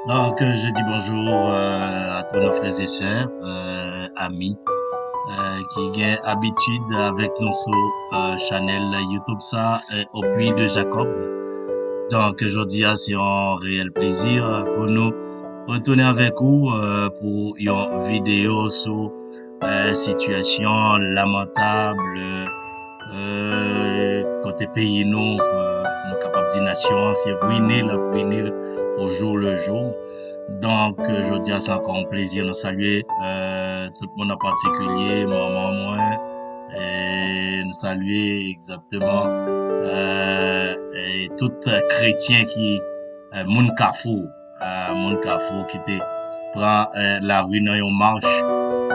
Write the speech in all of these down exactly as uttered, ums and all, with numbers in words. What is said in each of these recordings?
Donc, euh, je dis bonjour euh, à tous nos frères et sœurs, euh, amis, euh, ki gen abitid avèk nou sou euh, chanèl YouTube sa, euh, Au Puits de Jacob. Donk, jodi a, se yon reyèl plezi pou nou retounen avèk ou euh, pou yon videyo sou euh, sitiyasyon lamantab, euh, kote peyi nou, euh, nou kapab di nasyon an se rwine, l ap rwine au jour le jour. Donk, euh, jodi a, se ankò yon plezi nou salye euh, tout moun an patikilye, manman mwen, euh, nou salye egzakteman euh, euh, tout kretyen ki euh, moun Kafou, euh, moun Kafou ki te pran euh, lari nan yon mach,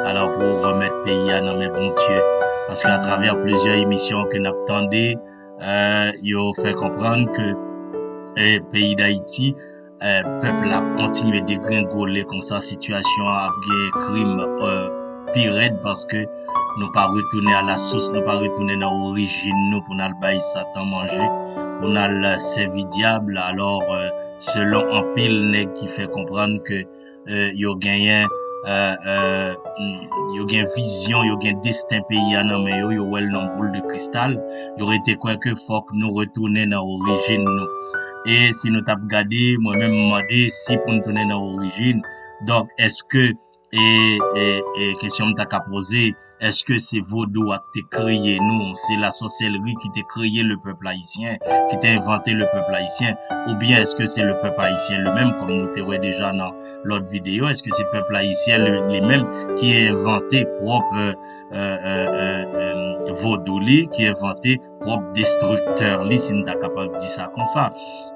alò pou remèt peyi a nan men Bondye. Paske atravè plizyè emisyon ke n ap tande, euh, yo fè konprann ke euh, peyi Dayiti, euh, pèp la ap kontinye degrengole konsa, sitiyasyon an ap gen krim euh, pi rèd paske nou pa retounen a la sous, nou pa retounen nan orijin nou pou n al bay Satan manje, pou n al sèvi dyab. Alò, euh, selon anpil nèg ki fè konprann ke euh, yo genyen euh, euh, mm, yo gen vizyon, yo gen desten peyi a nan men yo, yo wè l nan boul de kristal, yo rete kwè ke fòk nou retounen nan orijin nou. E si nou t ap gade, mwen menm m mande si pou n tounen nan orijin, donk èske e, e, e kesyon m ta ka poze, èske se vodou a k te kreye nou, se lasòsèlri ki te kreye le pèp ayisyen, ki te envante le pèp ayisyen, oubyen èske se le pèp ayisyen li menm, kòm nou te wè deja nan lòt videyo, èske se pèp ayisyen li, li menm ki envante pwòp euh, euh, euh, euh, euh, vodou li, ki envante pwòp destriktè li, si n ta kapab di sa konsa.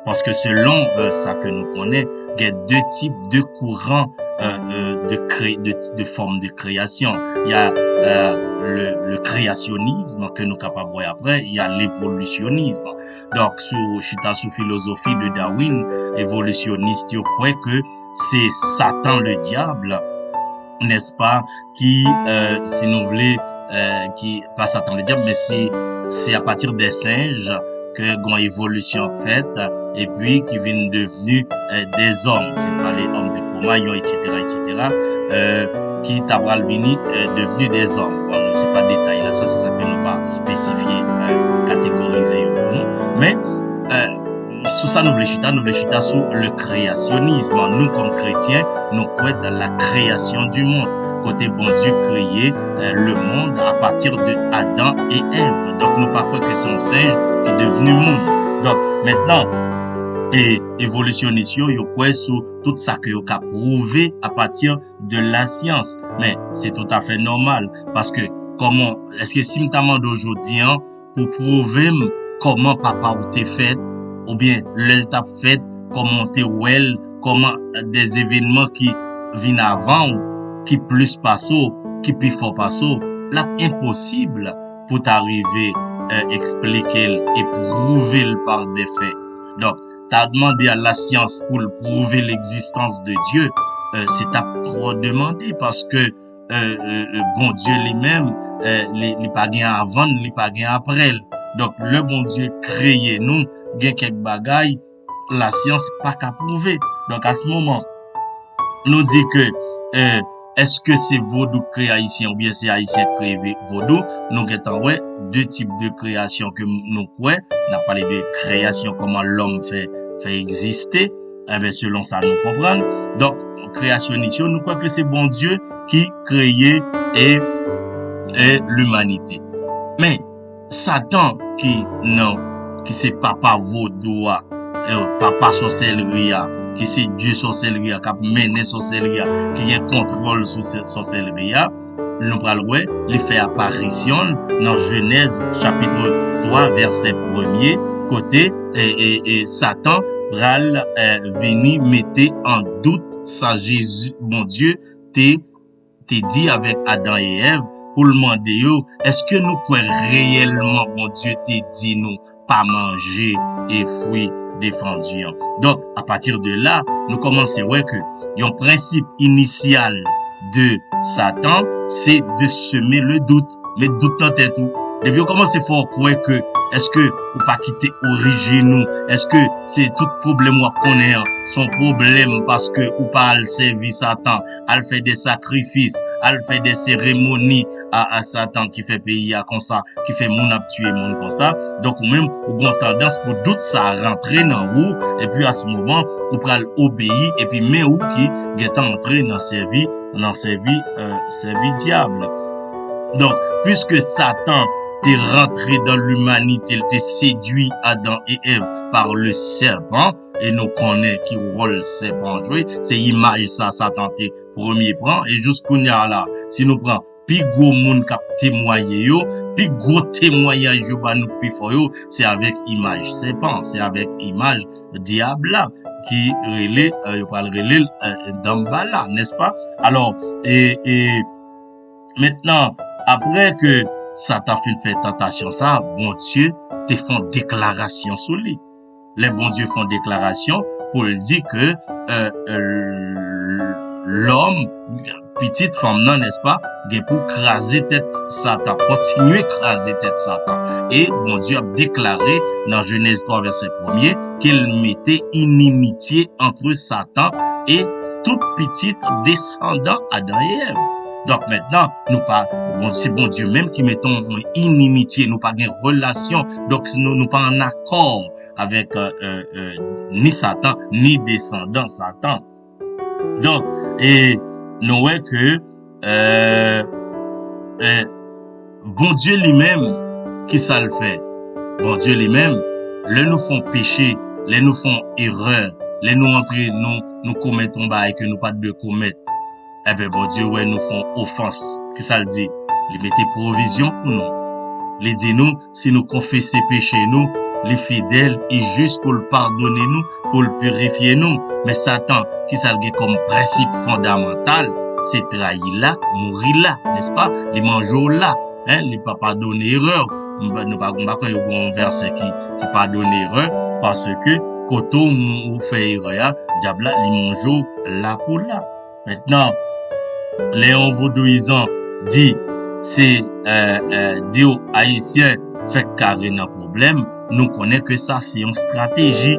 Paske selon euh, sa ke nou konnen, gen de tip de kouran euh, euh, de, kré, de, de fòm de kreyasyon. Il y a euh, le, le créationnisme ke nou kapab wè apre, il y a l'évolutionnisme. Donk, sou chita sou filozofi de Darwin, evolisyonis yo kwè ke se Satan le diable, n'est-ce pas, ki, euh, si nou vle, euh, ki pa Satan le diable, men se se apatir de senj ke gon evolisyon ap fèt, epi ki vin devni euh, dèzòm, si n pale òm de Kromayon, etsetera, etsetera, euh, ki ta pral vini euh, devni dèzòm. Bon, se pa detay la, sa se sa ke nou pa espesifye, euh, kategorize yo pou nou. Men, euh, sou sa nou vle chita, nou vle chita sou le créationnisme. Nou, kòm kretyen, nou kwè dans la création du monde, kote Bondye kreye euh, le monde à partir de Adam et Èv. Donk, nou pa kwè ke se yon senj ki devni moun. Donk, mentnan, e evolisyonis yo, yo kwè sou tout sa ke yo ka pwouve apatir de lasyans. Men, se toutafè nòmal, paske kòman, èske si m ta mande w jodi an, pou pwouve m kòman papa w te fèt, oubyen lè l t ap fèt, kòman w te wè l, kòman de evènman ki vin avan w, ki plis pase w, ki pi fò pase w, l ap enposib pou ta rive euh, eksplike l e pwouve l par de fè. Donk, ta mande a lasyans pou l pwouve legzistans de Dye, euh, se t ap twò demande, paske euh, euh, euh, Bondye li menm, euh, li, li pa gen avan l, li pa gen apre l. Donk, lè Bondye kreye nou, gen kèk bagay lasyans pa ka pwouve. Donk, a se moman, nou di ke euh, èske se vodou k kreye ayisyen oubyen se ayisyen k kreye ve- vodou? Nou gentan wè de tip de kreyasyon ke m- nou kwè. N ap pale de kreyasyon, kòman lòm fè, fè egziste. Enben, selon sa nou konprann. Donk, kreyasyonis yo, nou kwè ke se Bondye ki kreye e, e limanite. Men, Satan ki nan, ki se papa vodou a, e, papa sòsèlri a, ki se dye sòsèlri a, k ap mennen sòsèlri a, ki gen kontwòl sou sè- sòsèlri a, nou pral wè, li fè aparisyon l nan Jenèz chapit twa, vèsè premye, kote e, e, e Satan pral e, vini mete an dout sa Jezi, Bondye, te, te di avèk Adan e Èv pou l mande yo, èske nou kwè reyèlman Bondye te di nou pa manje e fwi defandi an? Donk, apati de la, nou kòmanse wè ke yon prensip inisyal de Satan, se de semen le dout, met dout nan tèt ou. Depi yo kòmanse fè w kwè ke èske ou pa kite orijin ou, èske se tout pwoblèm w ap konnen an, se yon pwoblèm paske ou pa al sèvi Satan, al fè de sakrifis, al fè de seremoni a, a Satan ki fè peyi a konsa, ki fè moun ap tiye moun konsa. Donk ou menm, ou gen yon tandans pou dout sa rantre nan ou, epi a se moman, ou pral obeyi, epi men ou ki gentan antre nan sèvi, nan sèvi, euh, sèvi dyab. Donk, puiske Satan te rantre dan limanite, l te sedui Adan e Èv par le serpent, e nou konnen ki wòl sèpan an jwe, se imaj sa Satan te premye pran, e jous kounye a la, si nou pran pi gwo moun k ap temwaye yo, pi gwo temwayaj yo ba nou pi fò yo, se avèk imaj sèpan, se avèk imaj dyab la, ki rele, euh, yo pral rele l, euh, Danmbala, nèspa? Alò, e, e, mentnan, apre ke Satan fin fè tantasyon sa, Bondye te fè yon deklarasyon sou li. Lè Bondye fè yon deklarasyon pou l di ke, euh, euh, lòm, pitit fanm nan, nèspa, gen pou kraze tèt Satan, kontinye kraze tèt Satan. E Bondye ap deklare nan Jenèz twa vèsè premye ke l mete inimitye antre Satan e tout pitit desandan Adan e Èv. Donk mentnan, nou pa, bon, se Bondye menm ki mete yon inimitye, nou pa gen relasyon, donk nou, nou pa an akò avèk, euh, euh, euh, ni Satan, ni desandan Satan. Donk, e nou wè ke, euh, euh, Bondye li menm, ki sa l fè? Bondye li menm, lè nou fè yon peche, lè nou fè yon erè, lè nou antre, nou, nou komèt yon bagay ke nou pa t dwe komèt, Ebyen, Bondye wè nou fè yon ofans. Ki sa l di? Li mete pwovizyon pou nou. Li di nou, si nou konfese peche nou, li fidèl e jis pou l padone nou, pou l pirifye nou. Men Satan, ki sa l gen kòm prensip fondamantal? Se trayi la, mouri la, nèspa? Li manje w la, en, li pa padone erè. Nou pa, nou pa, nou pa kwè yo gen yon vèsè ki, ki padone erè, paske kote w, ou fè erè a, dyab la, li manje w la pou la. Mentnan, lè yon vodouyizan di, se, euh, euh, di w Ayisyen fèk kare nan pwoblèm, nou konnen ke sa se yon estrateji.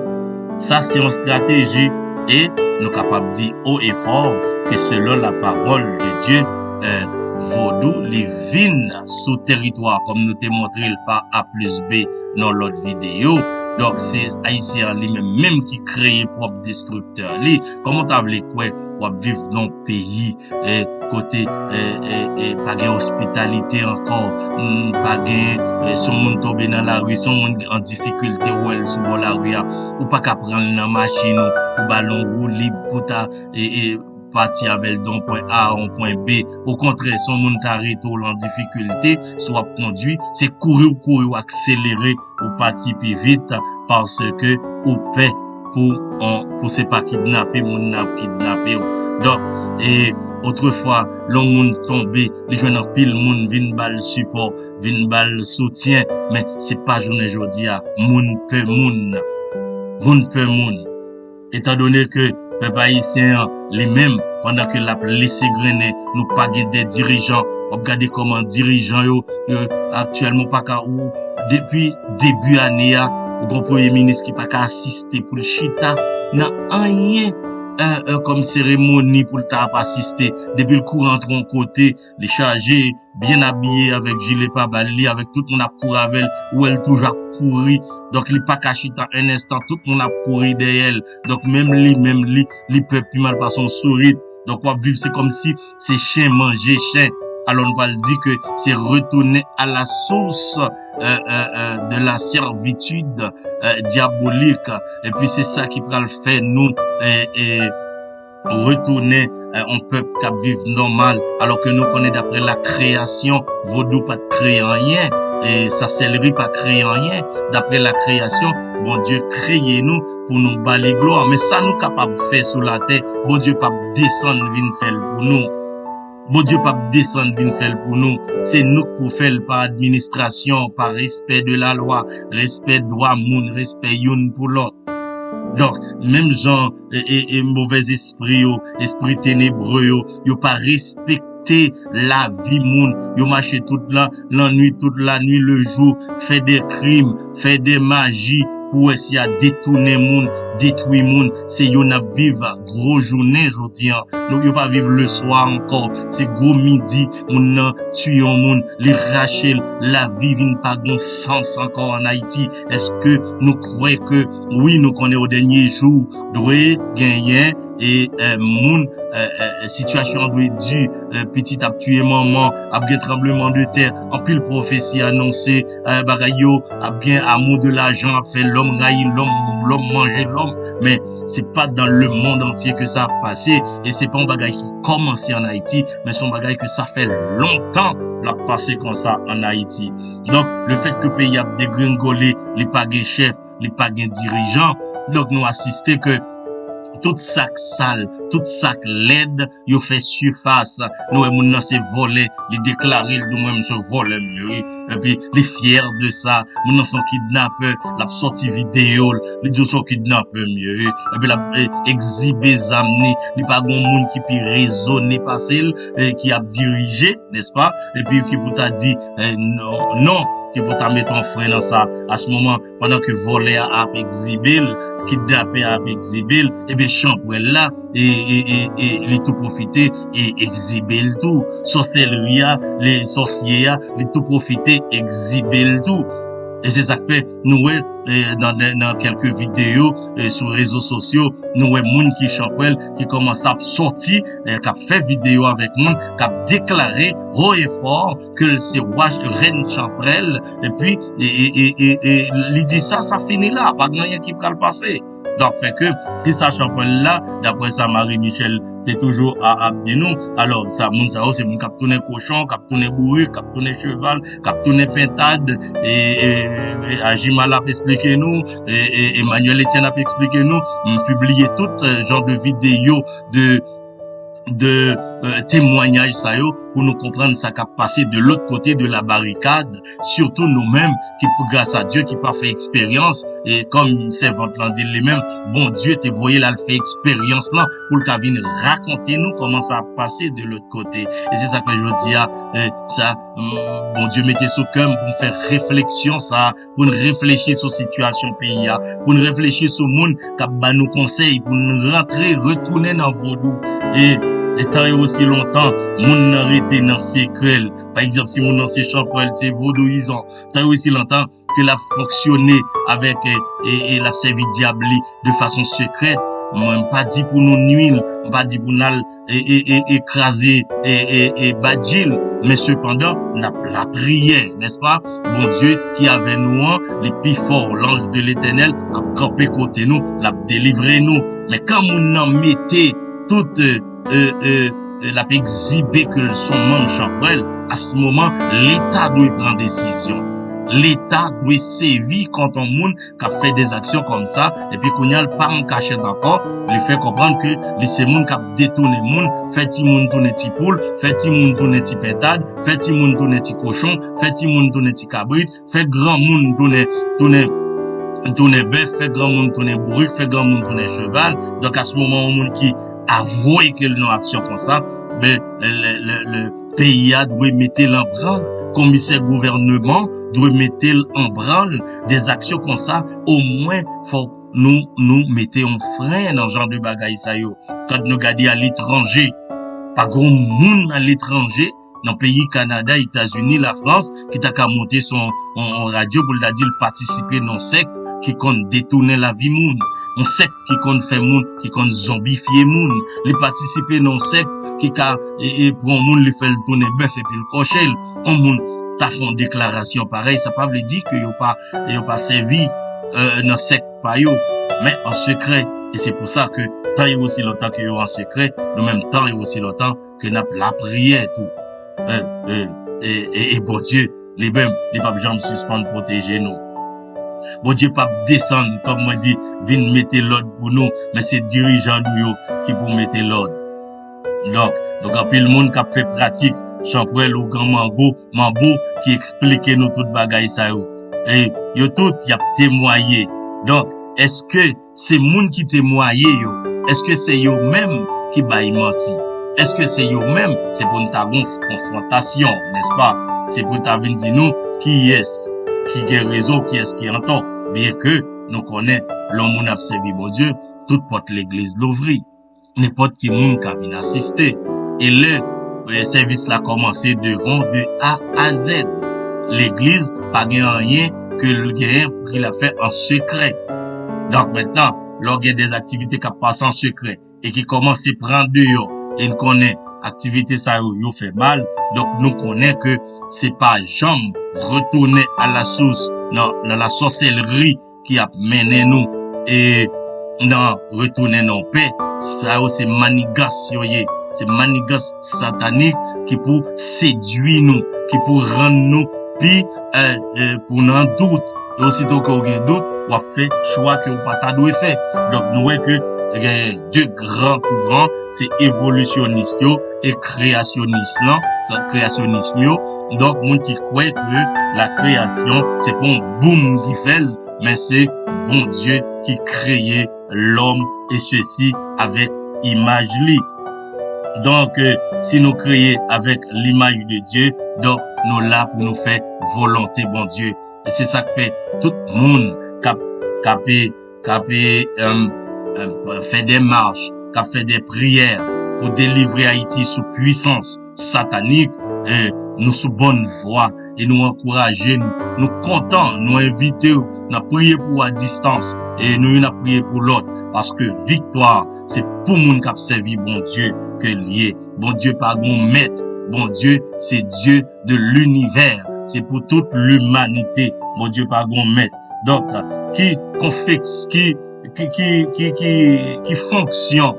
Sa se yon estrateji e nou kapab di haut et fort ke selon la parole de Dieu, euh, vodou li vin sou teritwa, kòm nou te montre l pa A plis B nan lòt videyo. Donk, se Ayisyen an li menm menm ki kreye pwòp destriktè li. Kòman w ta vle kwè w ap viv nan yon peyi, eh, kote, eh, eh, eh, pa gen ospitalite ankò, mm, pa gen, eh, si yon moun tonbe nan lari, si yon moun an difikilte, ou wè l sou bò lari a, ou pa ka pran l nan machin ou, ou ba l yon woulib pou ta, eh, eh, pati avè l de yon pwen A a yon pwen B. Okontrè, si yon moun ta rete w lan difikilte, si w ap kondwi, se kouri w kouri w akselere, ou pati pi vit, paske ou pè pou, pou se pa kidnape moun nan ap kidnape w. Donk, e, otrefwa, lè yon moun tonbe, li jwenn anpil moun vin ba l sipò, vin ba l soutyen, men se pa jounen jodi a, moun pè moun. Moun pè moun. Etandone ke pèp ayisyen an, li menm, pandan ke l ap lese grennen, nou pa gen de dirijan. W ap gade kòman dirijan yo, yo aktyèlman pa ka, ou, depi debi ane a, ou gen premye minis ki pa ka asiste pou l chita nan anyen, eh, eh, kòm seremoni pou l ta ap asiste. Depi l kouri antre yon kote, li chaje, byen abiye avèk jile pabal li, avèk tout moun ap kouri avè l, ou wè l toujou ap kouri. Donk, li pa ka chita en enstan, tout moun ap kouri dèyè l. Donk, menm li, menm li, li pè pi mal pase yon sourit. Donk, w ap viv, se kòmsi se chen manje chen. Alò, nou pral di ke se retourner à la source, euh, euh, euh, de la servitude, euh, diabolique. Epi, se sa ki pral fè nou, eh, eh, retounen, eh, yon pèp k ap viv nòmal, alò ke nou konnen daprè la kreyasyon, vodou pa t kreye anyen, e sòsèlri pa kreye anyen. Daprè la kreyasyon, Bondye kreye nou pou nou ba li glwa. Men sa nou kapab fè sou latè, Bondye p ap desann vin fè l pou nou. Bondye p ap desann vin fè l pou nou. Se nou k pou fè l pa administrasyon, pa respè de la lwa, respè dwa moun, respè youn pou lòt. Donk, menm jan, e, e, e movèz espri yo, espri tenebre yo, yo pa respekte afekte lavi moun. Yo mache tout la, lannwit, tout lanwit, lejou, fè de krim, fè de maji pou wè si y a detounen moun, detwi moun. Se yo n ap viv gwo jounen jodi an. Nou, yo pa viv leswa ankò. Se gwo midi, moun nan tiye yon moun, li rache l, lavi vin pa gen sans ankò an Ayiti. Èske nou kwè ke, wi, nou konnen o dènye jou, dwe genyen e, e, moun, e, e, sitiyasyon an dwe di, e, pitit ap tiye manman, ap gen tranbleman de tè, anpil pwofesi anonse, e, bagay yo, ap gen amour de l'argent, ap fè lòm rayi lòm, lòm manje lòm, men se pa dans le monde entier que ça ap pase, e se pa yon bagay ki kòmanse an Ayiti, men se yon bagay ke sa fè lontan l ap pase konsa an Ayiti. Donk, le fèt ke peyi ap degrengole, li pa gen chèf, li pa gen dirijan. Donk, nou asiste ke tout sa k sal, tout sa k lèd, yo fè sifas. Nou wè moun nan se vòlè, li deklare l di mwen m se vòlè m ye, wi. Epi li fyè de sa. Moun nan se yon kidnapè, l ap sòti videyo l, li di w se yon kidnapè m ye, wi. Epi l ap e, egzibe zam ni, li pa gen yon moun ki pi rezone pase l, e, ki ap dirije, nèspa? Epi ki pou ta di e, non, non, ki pou ta mete yon fren nan sa. A se moman, pandan ke vòlè a ap egzibe l, kidnapè a ap egzibe l, ebyen chanpwèl la, e, e, e, e, li tou pwofite e egzibe l tou. Sòsèlri a, le sòsye a, li tou pwofite egzibe l tou. E se sa k fè nou wè e, nan, nan, nan kèlke videyo e, sou rezo sosyo, nou wè moun ki chanpwèl ki kòmanse ap sòti, e, k ap fè videyo avèk moun, k ap deklare haut et fort ke l se wa, rèn chanpwèl, epi e, e, e, e, e, li di sa, sa fini la, pa gen anyen ki pral pase. Donk, fè ke, ki sa chanpwèl la, daprè sa Marie Michel te toujou a, ap di nou, alò, sa, moun sa yo, se moun k ap tounen kochon, k ap tounen bourik, k ap tounen cheval, k ap tounen pentad, e, e, e Ajimala ap eksplike nou, e, e Emmanuel Etienne ap eksplike nou, m pibliye tout e, jan de videyo de de e, temwanyaj sa yo pou nou konprann sa k ap pase de lòt kote de la barikad, sitou nou menm ki pou gras a Dye ki pa fè eksperyans, e kòm sèvant lan di l li menm, Bondye te voye l al fè eksperyans lan pou l ka vin rakonte nou kòman sa ap pase de lòt kote. E se sa k fè jodi a, e, sa, mm, Bondye mete sou kè m pou m fè refleksyon sa, pou n reflechi sou sitiyasyon peyi a, pou n reflechi sou moun k ap ba nou konsèy, pou n rantre, retounen nan vodou. E, e tan e osi lontan, moun nan rete nan sekrè l. Pa egzanp, si moun nan se chanpwèl, se vodouyizan, tan e osi lontan ke l ap fonksyone avèk, e, e, e l ap sèvi dyab li de fason sekrèt. Mwen, m pa di pou nou nwi l, m pa di pou n al e, e, e, e kraze e, e, e badji l. Men sepandan, n ap lapriyè, nèspa? Bondye ki avè nou an, li pi fò, l'ange de l'Éternel ap kanpe kote nou, l ap delivre nou. Men kan moun nan mete tout, e, e, e, e, l ap egzibe ke l se yon manm chanpwèl, a se moman, Leta dwe pran desizyon. Leta dwe sezi kont yon moun k ap fè dèzaksyon kòmsa, epi kounye a l pa an kachèt ankò, li fè konprann ke li se moun k ap detounen moun, fè timoun tounen ti poul, fè timoun tounen ti pentad, fè timoun tounen ti kochon, fè timoun tounen ti kabrit, fè granmoun tounen, tounen, tounen bèf, fè granmoun tounen bourik, fè granmoun tounen cheval. Donk, a se moman, yon moun ki avwe ke l nan aksyon konsa, ben, le, le, le, le, peyi a dwe mete l an branl, komisè gouvènman dwe mete l an branl, dèzaksyon konsa, omwen fòk nou, nou mete yon fren nan jan de bagay sa yo. Kan nou gade aletranje, pa gen moun aletranje, nan peyi Kanada, Etazini, Lafrans, ki ta ka monte sou yon, yon, yon radyo pou l ta di l patisipe nan yon sèk ki konn detounen lavi moun, yon sèk ki konn fè moun, ki konn zonbifye moun. Li patisipe nan yon sèk ki ka, e, e, pran yon moun, li fè l tounen bèf epi l kòche l. Yon moun ta fè yon deklarasyon parèy, sa pa vle di ke yo pa, yo pa sèvi, e, nan sèk pa yo, men an sekrè. E se pou sa ke tan e osi lontan ke yo an sekrè, nou menm tan e osi lontan ke n ap lapriyè tou. E, e, e, e, e Bondye, li menm, li p ap janm sispann pwoteje nou. Bondye p ap desann, kòm mwen di, vin mete lòd pou nou, men se dirijan nou yo ki pou mete lòd. Donk, nou gen anpil moun k ap fè pratik chanpwèl, ougan, mango, manbo ki eksplike nou tout bagay sa yo. E yo tout, y ap temwaye. Donk, èske se moun ki temwaye yo, èske se yo menm ki bay manti? Èske se yo menm? Se pou n ta gon konfwontasyon, nèspa? Se pou ta vin di nou kiyès ki gen rezon, kiyès ki antò. Byenke nou konnen lè yon moun ap sèvi Bondye, tout pòt legliz louvri. Nenpòt ki moun ka vin asiste. E lè eh, sèvis la kòmanse devan de A a Z. Legliz pa gen anyen ke l genyen pou ki l ap fè an sekrè. Donk mentnan, lè w gen de aktivite k ap pase an sekrè e ki kòmanse pran deyò, e n konnen aktivite sa yo, yo fè mal, donk nou konnen ke se pa janm retounen a la sous nan, nan la sòsèlri ki ap mennen nou e nan retounen nan pè. Sa yo se manigans yo ye. Se manigans satanik ki pou sedui nou, ki pou rann nou pi eh, eh, pou nan dout. E osito ke w gen dout, w ap fè chwa ke w pa ta dwe fè. Donk nou wè ke gen de gran kouran, se evolisyonis yo e kreyasyonis lan, kreyasyonism yo. Donk moun ki kwè ke la kreyasyon se pa yon boum ki fè l, men se Bondye ki kreye lòm, e sesi avèk imaj li. Donk, eh, si nou kreye avèk limaj de Dye, donk nou la pou nou fè volonte Bondye. E se sa k fè tout moun k ap, k ap, k ap, eh, em, em, fè de mach, k ap fè de priyè pou delivre Ayiti sou pwisans satanik, eh, nou sou bòn vwa e nou ankouraje nou. Nou kontan, nou envite w, n ap priye pou w a distans e nou youn ap priye pou lòt, paske viktwa se pou moun k ap sèvi Bondye ke l ye. Bondye pa gon mèt, Bondye se Dye de linivè, se pou tout limanite. Bondye pa gon mèt. Donk, ki konfeks, ki, ki, ki, ki, ki, ki fonksyon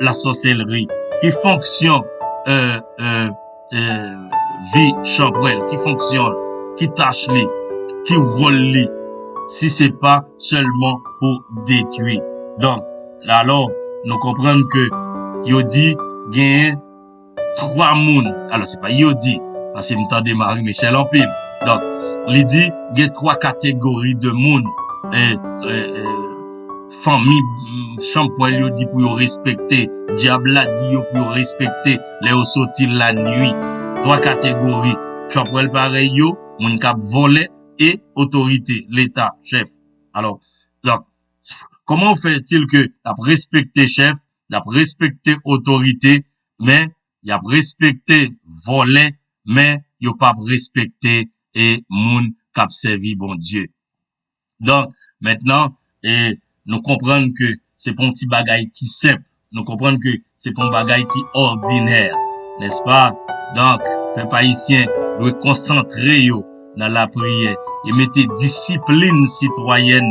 lasòsèlri, ki fonksyon eh, eh, eh, vi chanpwèl, ki fonksyon l, ki tach li, ki wòl li, si se pa sèlman pou detwi. Donk, alò, nou konprann ke yo di genyen twa moun. Alò, se pa yo di, paske m tande Marie Michel anpil. Donk, li di gen twa kategori de moun. Eh, eh, eh, fanmi, mm, chanpwèl yo di pou yo respekte. Dyab la di yo pou yo respekte lè yo soti lannuit. Twa kategori. Chanpwèl parèy yo, moun k ap vòlè e otorite, Leta, chèf. Alò, donk, kòman fè-t-il ke l ap respekte chèf, l ap respekte otorite, men y ap respekte vòlè, men yo p ap respekte e moun k ap sèvi Bondye. Donk, mentnan, e, nou konprann ke se pa yon ti bagay ki senp. Nou konprann ke se pa yon bagay ki òdinè, nèspa? Donk, pèp ayisyen dwe konsantre yo nan lapriyè e mete disiplin sitwayèn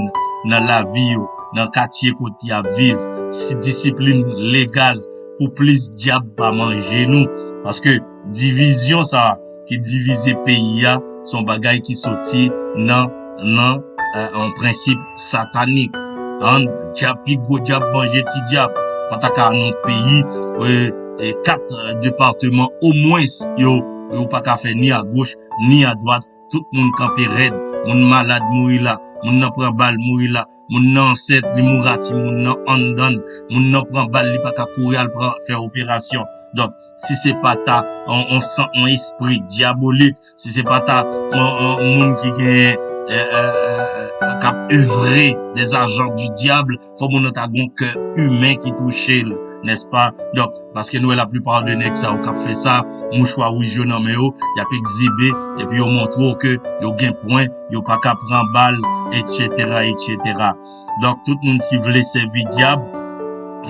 nan lavi yo, nan katye kote y ap viv, si disiplin legal pou plis dyab pa manje nou. Paske divizyon sa a ki divize peyi a, se yon bagay ki soti nan, nan, eh, yon prensip satanik. An, dyab, pi gwo dyab manje ti dyab. Pa ta ka nan peyi, eh, eh, kat, eh, depatman omwens yo, yo pa ka fè ni a goch, ni a dwat. Tout moun kanpe rèd. Moun malad mouri la. Moun nan pran bal mouri la. Moun nan ansent, li mouri a timoun nan anndan l. Moun nan pran bal, li pa ka kouri al pran, fè operasyon. Donk, si se pa ta on, on san, on espri dyabolik, si se pa ta on, on moun ki gen, eh, eh, eh, eh, k ap evre des agents du diable, fò moun nan ta gon kè imen ki touche l, nèspa? Donk, paske nou wè laplipa de nèg sa yo k ap fè sa, mouchwa wouj yo nan men yo, y ap egzibe, epi yo montre w ke yo gen pwen, yo pa ka pran bal, etsetera, etsetera. Donk, tout moun ki vle sèvi dyab,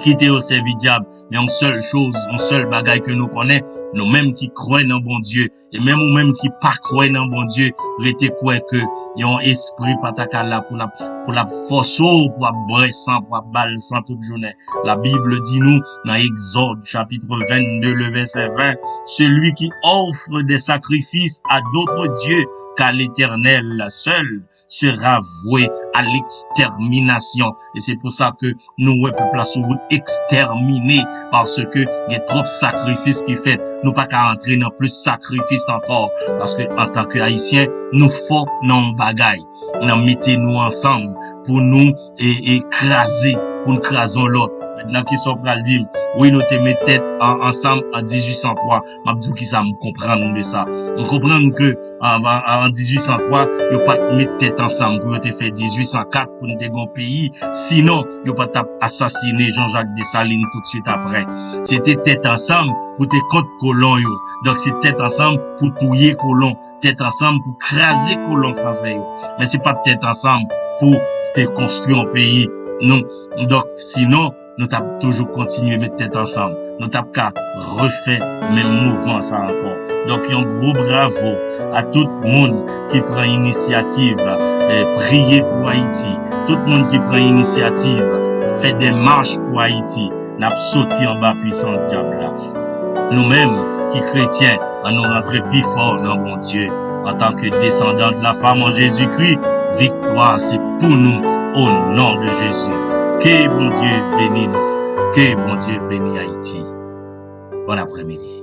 kite yo sèvi dyab. Men yon sèl choz, yon sèl bagay ke nou konnen, nou menm ki kwè nan Bondye, e menm ou menm ki pa kwè nan Bondye, rete kwè ke yon espri pa ta ka la pou l ap, pou l ap fòse w, pou ap bwè san, pou ap ba l san tout jounen. La Bible di nou nan Egzòd chapit vennde, le vèsè ven, celui qui offre des sacrifices à d'autres dieux qu'à l'Éternel seul sera voué à l'extermination. E se pou sa ke nou wè pèp la sou wout ekstèmine, paske gen twòp sakrifis ki fèt. Nou pa ka antre nan plis sakrifis ankò, paske antanke Ayisyen, nou fò nan yon bagay, nan mete nou ansanm pou nou e, e kraze, pou n kraze yon lòt. Mentnan, kisa w pral di m? Wi, nou te met tèt an, ansanm an dizuit san twa. M ap di w kisa m konprann de sa. M konprann ke an, an, an dizuit san twa, yo pa t met tèt ansanm pou yo te fè dizuit san kat pou n te gen yon peyi. Sinon, yo pa t ap asasine Jean-Jacques Dessalines toutswit apre. Se te tèt ansanm pou te kont kolon yo. Donk, se tèt ansanm pou touye kolon. Tèt ansanm pou kraze kolon fransè yo. Men se pa t tèt ansanm pou te konstwi yon peyi. Nou, donk, sinon, nou t ap toujou kontinye met tèt ansanm. Nou t ap ka refè menm mouvman sa ankò. Donk, yon gwo bravo a tout moun ki pran inisyativ, eh, priye pou Ayiti, tout moun ki pran inisyativ fè dèmach pou Ayiti, n ap soti anba pwisans dyab la. Nou menm ki kretyen, ann nou rantre pi fò nan Bondye. Antanke desandan de la femme en Jésus-Christ, viktwa se pou nou, au nom de Jésus. Ke Bondye beni nou. Ke Bondye beni Ayiti. Bon aprèmidi.